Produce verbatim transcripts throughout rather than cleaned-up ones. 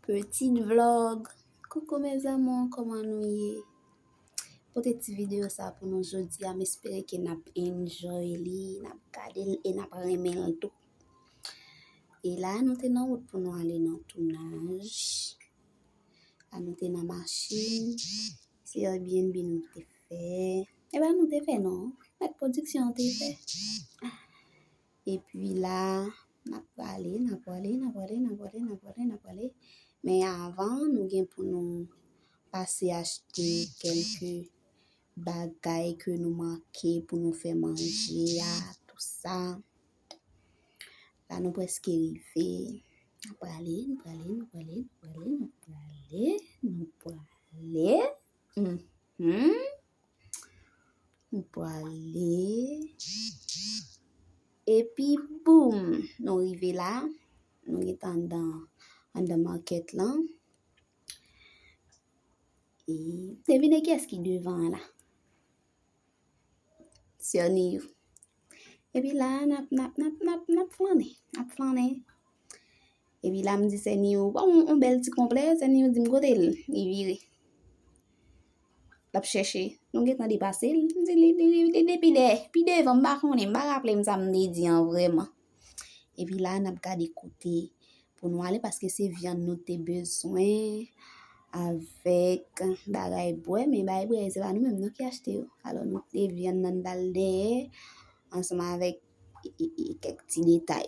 Petit vlog. Coucou mes amours, kòman nou ye? Pote ti videyo sa pou nou jodi a, m espere ke n ap enjoy li, n ap gade l e n ap renmen l tou. E la, nou te nan wout pou nou ale nan tounaj. La, nou te nan machin. Se Airbnb nou te fè. E pa nou te fè, non. Mèt pwodiksyon an te fè. Epi la, n ap prale, n ap prale, n ap prale, n ap prale, n ap prale, n ap prale. Men avan, nou gen pou nou pase achte kèlke bagay ke nou manke pou nou fè manje a, tou sa. La, nou prèske rive. N ap prale, n ap prale, n ap prale, n ap prale, n ap prale, n ap prale. Mhm. Nou prale. Epi, boum, nou rive la. Nou gentan anndan, anndan makèt lan. E devine kiyès ki devan an la? Sè Niyou. Epi la, n ap, n ap, n ap, n ap, n ap flannen, n ap flannen. Epi la, m di Sè Niyou, bon, yon, yon bèl ti konplè, Sè Niyou di m kote l, li vire. L ap chèche. Nou gentan depase l. M di li, li, li, li, li pi dè, pi devan, m pa konnen, m pa raple m sa m te di an vrèman. Epi la, n ap gade kote pou nou ale, paske se vyann nou te bezwen avèk bagay bwè, men bagay bwè se pa nou menm non ki achte yo. Alò, nou te vyann nan dal dèyè, ansanm avèk e, e, e, kèk ti detay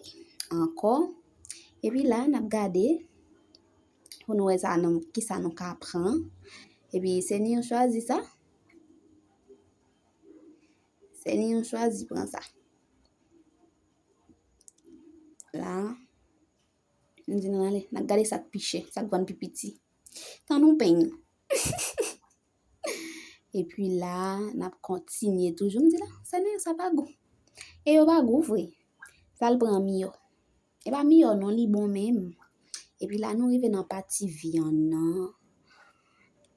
ankò. Epi la, n ap gade pou nou wè sa nou, kisa nou ka pran. Epi, Sè Niyou chwazi sa. Sè Niyou chwazi pran sa. La, m di nou ale, n ap gade sa k pi chè, sa k vann pi piti. Tann yon peny. Epi la, n ap kontinye toujou. M di la, Sè Niyou, sa pa gou. E yo pa gou vre. Sa l pran miyò. E pa miyò non, li bon menm. Epi la, nou rive nan pati vyann nan.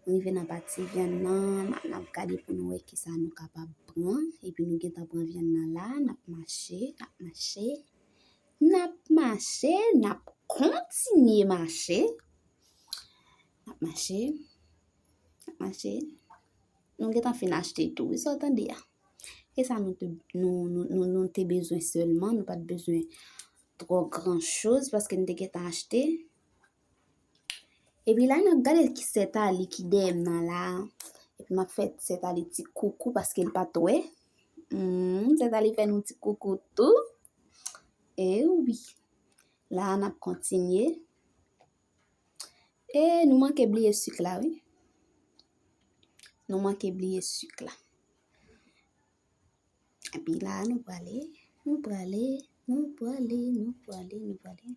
Nou rive nan pati vyann nan, n ap, n ap gade pou nou wè kisa nou kapab pran. Epi nou gentan pran vyann nan la, n ap mache, n ap mache. N ap mache, n ap kontinye mache. N ap mache, n ap mache. Nou gentan fin achte tou, wi, sa w tande a. E sa nou te, nou, nou, nou, nou te bezwen sèlman, nou pa t bezwen twò gran choz, paske n te gentan achte. Epi la, n ap gade ki Sè Tali ki dèyè m nan la. Epi m ap fè Sè Tali ti koukou paske l pa t wè. Hmm, Sè Tali fè nou ti koukou tou. E wi. La, n ap kontinye. E nou manke bliye sik la, wi. Nou manke bliye sik la. Epi la, nou prale, nou prale, nou prale, nou prale, nou prale.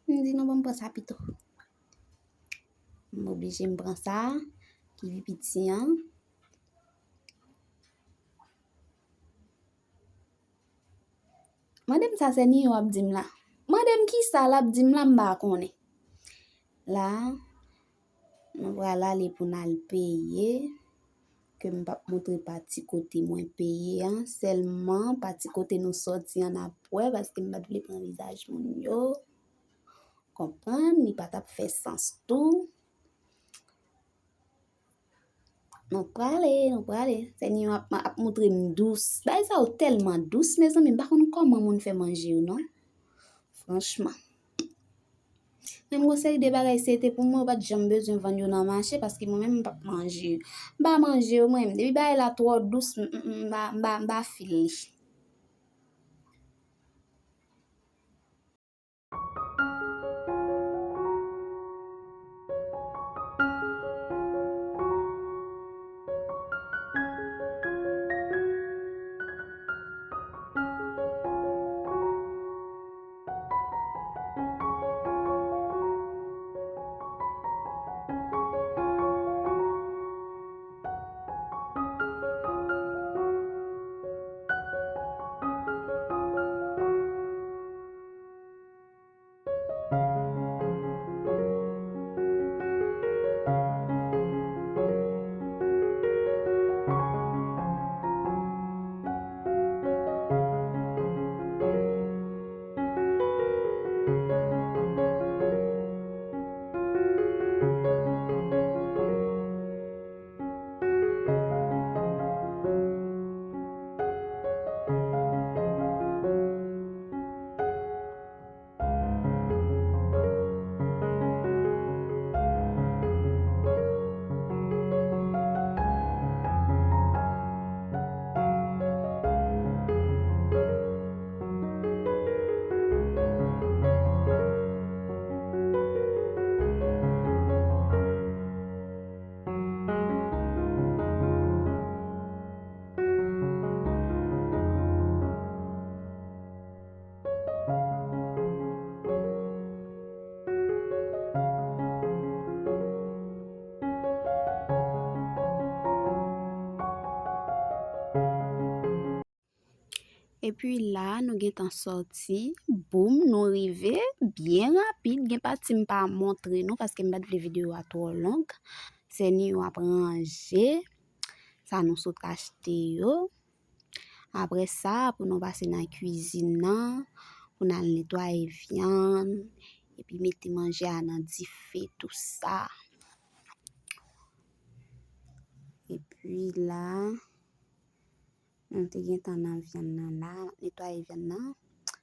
M di nou ban m pran sa pito. M oblije m pran sa ki pi piti an. Mande m sa Sè Niyou ap di m la. Mande m kisa l ap di m la, m pa konnen. La, nou pral ale pou n al peye, ke m p ap montre pati kote mwen peye an, sèlman pati kote nou sòti an n ap wè, paske m pa t vle pran vizaj moun yo. Konprann, li pa t ap fè sans tou. Nou prale, nou prale. Sè Niyou ap, ap montre m dous. Bagay sa yo tèlman dous, mezanmi, m pa konn kòman moun fè manje yo, non. Franchman. Men m gon seri de bagay, se te pou mwen, yo pa t janm bezwen vann yo nan mache, paske mwen menm, m p ap manje yo. M pa manje yo, mwen menm. Depi bagay la twò dous, m, m, m, m pa, m pa, m pa fil li. Epi la, nou gentan sòti. Boum, nou rive byen rapid. Gen pati m pa montre nou paske m pa t vle videyo a twò long. Sè Nio ap ranje sa nou sot achte yo. Apre sa, pou nou pase nan kwizin nan, pou n al netwaye vyann, epi mete manje a nan dife, tou sa. Epi la, nou te gentan nan vyann nan la, m ap netwaye vyann nan.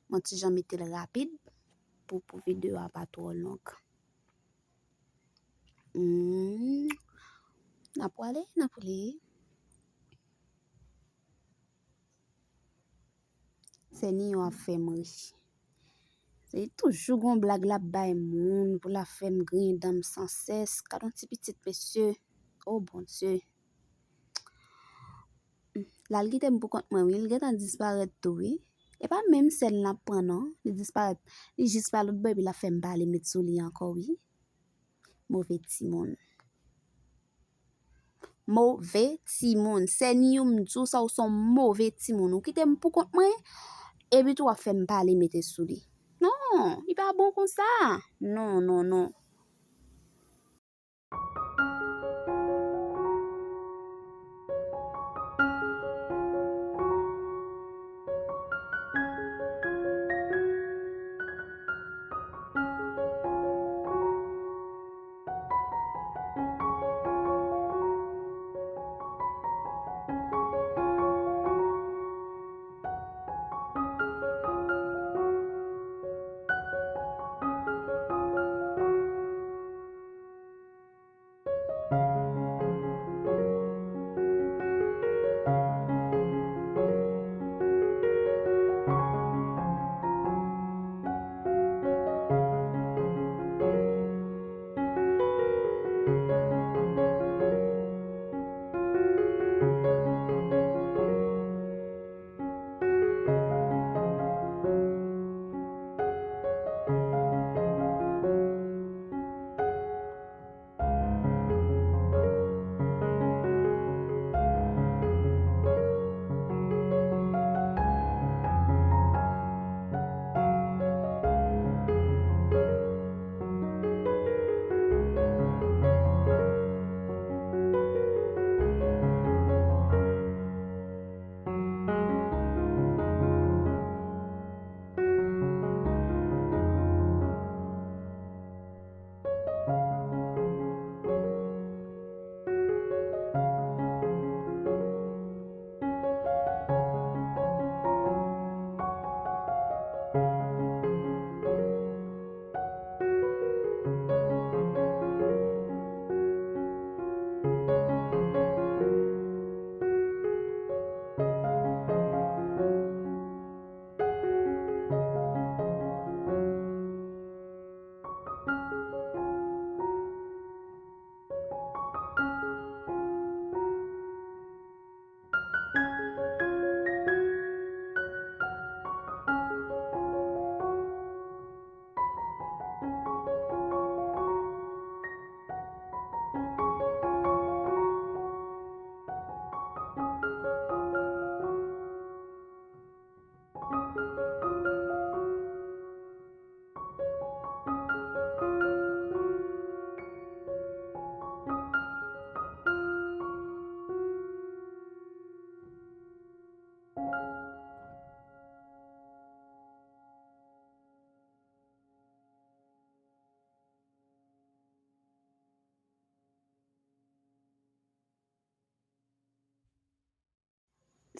Mwen ti jan mete l rapid pou, pou videyo a pa twò long. Hmm. N ap prale, n ap prale. Sè Nio ap fè m ri. Se toujou gon blag l ap bay moun pou l ap fè m griyen dan m sansès. Gad yon ti pitit, mesye. O Bondye. L al kite m pou kont mwen, wi. Li gentan disparèt tou, wi. E pa menm sèl l ap pran, non. Li disparèt. Li jis pa lòt bò, epi l ap fè m pale met sou li ankò, wi. Move timoun. Move timoun. Sè Nio, m di w sa, ou se yon move timoun. Ou kite m pou kont mwen, epi tou w ap fè m pale mete sou li. Non, li pa bon konsa. Non, non, non.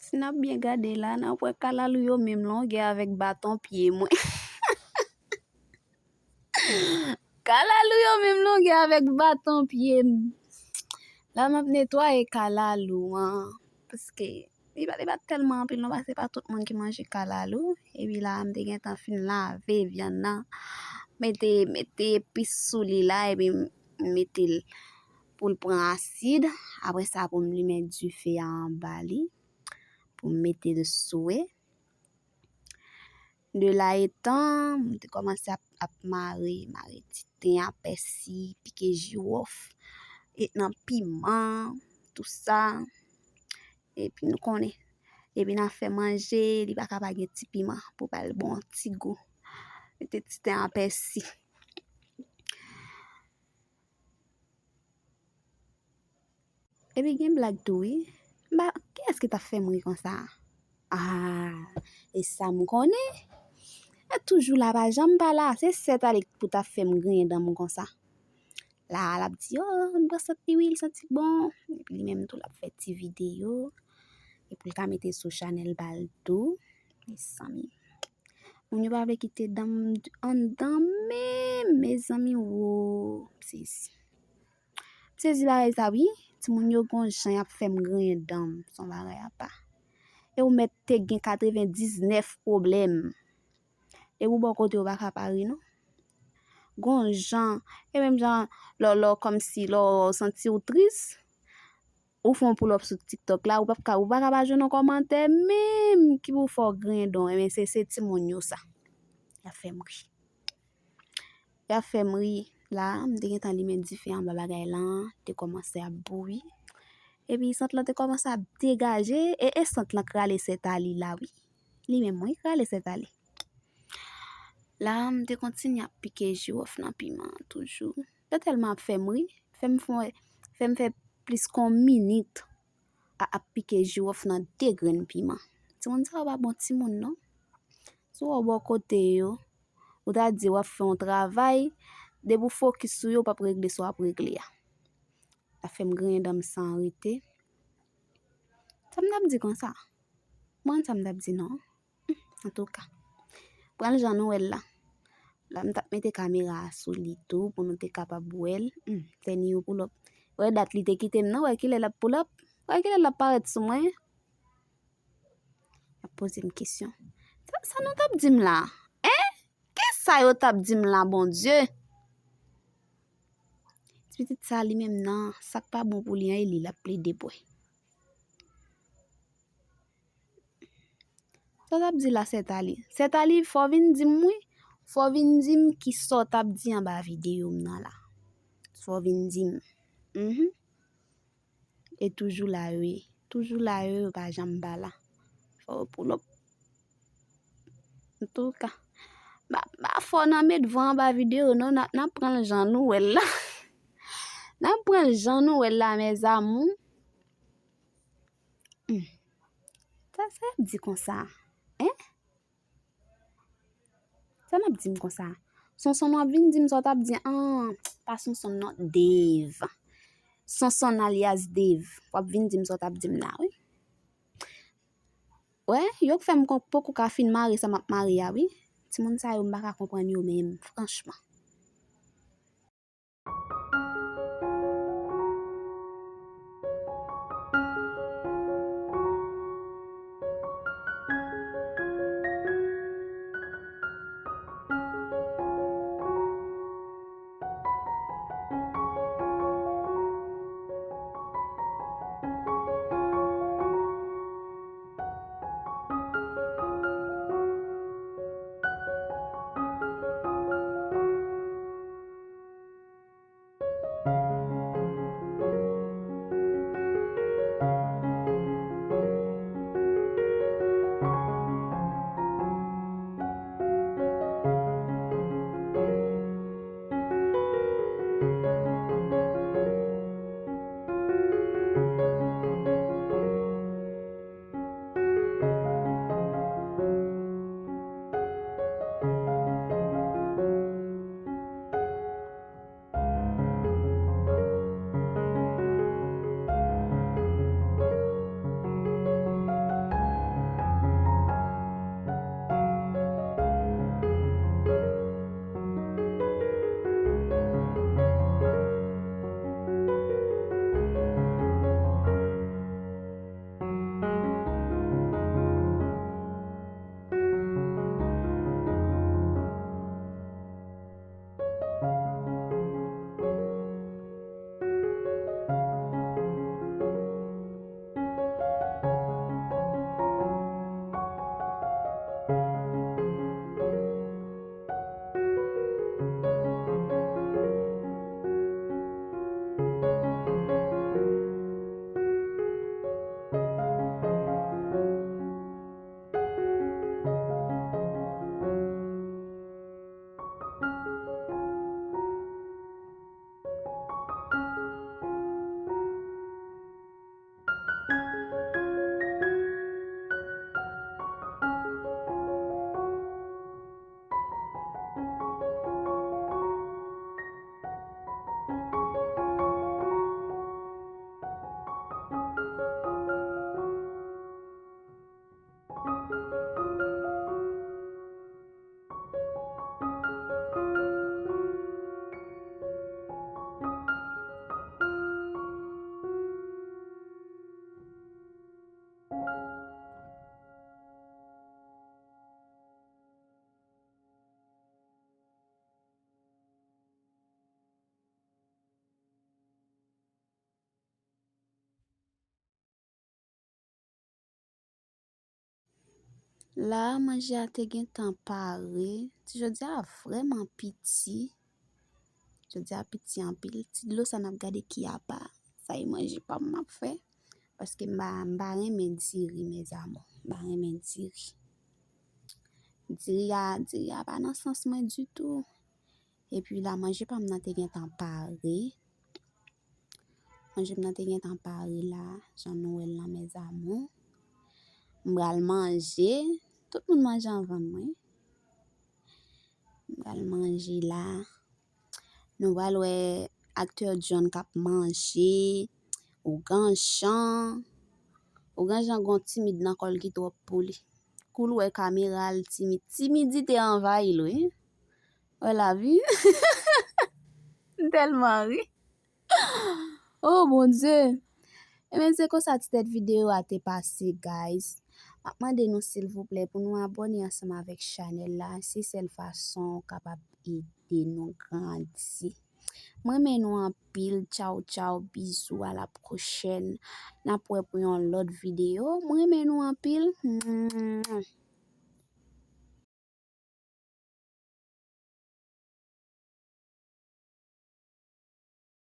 Si n ap byen gade la, n ap wè kalalou yo menm longè avèk baton pye mwen. Kalalou yo menm longè avèk baton pye m. La m ap netwaye kalalou an, paske li pa, li pa tèlman anpil non, paske pa tout moun ki manje kalalou. Epi la, m te gentan fin lave vyann nan, mete, mete epis sou li la, epi m mete l pou l pran asid. Apre sa, pou m limen dife a anba li, pou m mete l swe. De la etan, m te kòmanse ap, ap mare, mare ti ten a, pèsi, pike jiwòf, e nan piman, tou sa. Epi nou konnen, Epi nan fè manje, li pa ka pa gen ti piman pou ba l bon ti gou. Mete ti ten an pèsi. Epi gen blag tou, wi. M pa, kiyès ki t ap fè m ri konsa? Ah, e sa m konnen. E toujou la, pa janm pa la. Se Sètali pou t ap fè m griyen dan m konsa. La, l ap di, "Oh, m pral santi wi, l santi bon." Epi li menm tou, l ap fè ti videyo. Epi l ka mete sou chanèl pa l tou. Mezanmi. Moun yo pa vle kite dan m anndan menm, mezanmi, wo. Sezi. Sezi bagay sa, wi. Timoun yo gon jan y ap fè m griyen dan m. Se yon bagay apa. E ou mèt te gen katrevendiznèf pwoblèm. E ou bò kote ou pa ka pa ri, non. Gon jan, e menm jan, lè, lè, kòmsi, lè w santi w tris, ou fè yon pull up sou TikTok la, ou p ap ka, ou pa ka pa jwenn yon kòmantè menm ki pou fè w griyen dan w. Ebyen, se, se timoun yo sa. Y ap fè m ri. Y ap fè m ri. La, m te gentan limen dife anba bagay lan, te kòmanse ap bouyi. Epi sant lan te kòmanse ap degaje, e, e sant lan k rale Sètali la, wi. Li menm, wi, k rale Sètali. La, m te kontinye ap pike jiwòf nan piman an toujou. Yo tèlman ap fè m ri, fè m fè, fè m fè plis ke yon minit a ap pike jiwòf nan de grenn piman. Timoun sa yo pa bon timoun, non. Si w wè w bò kote yo, ou ta di w ap fè yon travay, depi w fokis sou yo, w p ap regle sa w ap regle a. L ap fè m griyen dan m san rete. Sa m t ap di konsa? M konn sa m t ap di non. Antouka, pran l jan nou wè l la. La, m t ap mete kamera a sou li tou pou nou te kapab wè l. Hmm, tèni yo pull up. Wè dat li te kite m nan, wè kilè l ap pull up. Wè kilè l ap parèt sou mwen. Y ap poze m kesyon. Sa, sa nou t ap di m la? Hein? Kisa yo t ap di m la, Bondye? Ti pitit sa li menm nan, sa k pa bon pou li an, e li l ap plede bwè. Sa w t ap di la, Sètali? Sètali, fò w vin di m, wi. Fò w vin di m kisa w t ap di anba videyo m nan la. Fò w vin di m. Mhm. E toujou la yo ye. Toujou la yo ye, yo pa janm pa la. Fò yo pull up. Antouka, pa, pa fò nan met van anba videyo non, n a, n a pran l jan nou wè l la. N a pran l jan nou wè l la, mes amours. Hmm. Sa, sa y ap di konsa? Hein? Sa n ap di m konsa? Sonson, w ap vin di m sa w t ap di, an, pa Sonson non, Dave. Sonson alyas Dave. W ap vin di m sa w t ap di m la, wi. Wè, yo k fè m kon-, poko ka fin mare sa m ap mare a, wi. Timoun sa yo, m pa ka konprann yo menm, franchman. La, manje a te gentan pare. Ti jodi a vrèman piti. Jodi a piti anpil. Ti dlo sa n ap gade ki apa. Sa e manje pa m ap fè. Paske m pa, m pa renmen diri, mes amours. M pa renmen diri. Diri a, diri a pa nan sans mwen ditou. Epi la, manje pa m nan te gentan pare. Manje m nan te gentan pare la, jan nou wè l lan, mes amours. M pral manje. Tout moun manje anvan mwen. M pral manje la. Nou pral wè aktè John k ap manje. Ougan Jan. Ougan Jan gon timid nan kò l ki twòp pou li. Kou l wè kamera l timid. Timidite anvayi l, wi. Wè lavi. M tèlman ri. Oh, Bondye. Ebyen, se konsa ti tèt videyo a te pase, guys. M ap mande nou, silvouplè, pou nou abòne ansanm avèk chanèl la. Se sèl fason w kapab ede nou grandi. M renmen nou anpil. Tchaw, tchaw, bizou, a la pwochèn. N ap wè pou yon lòt videyo. M renmen nou anpil.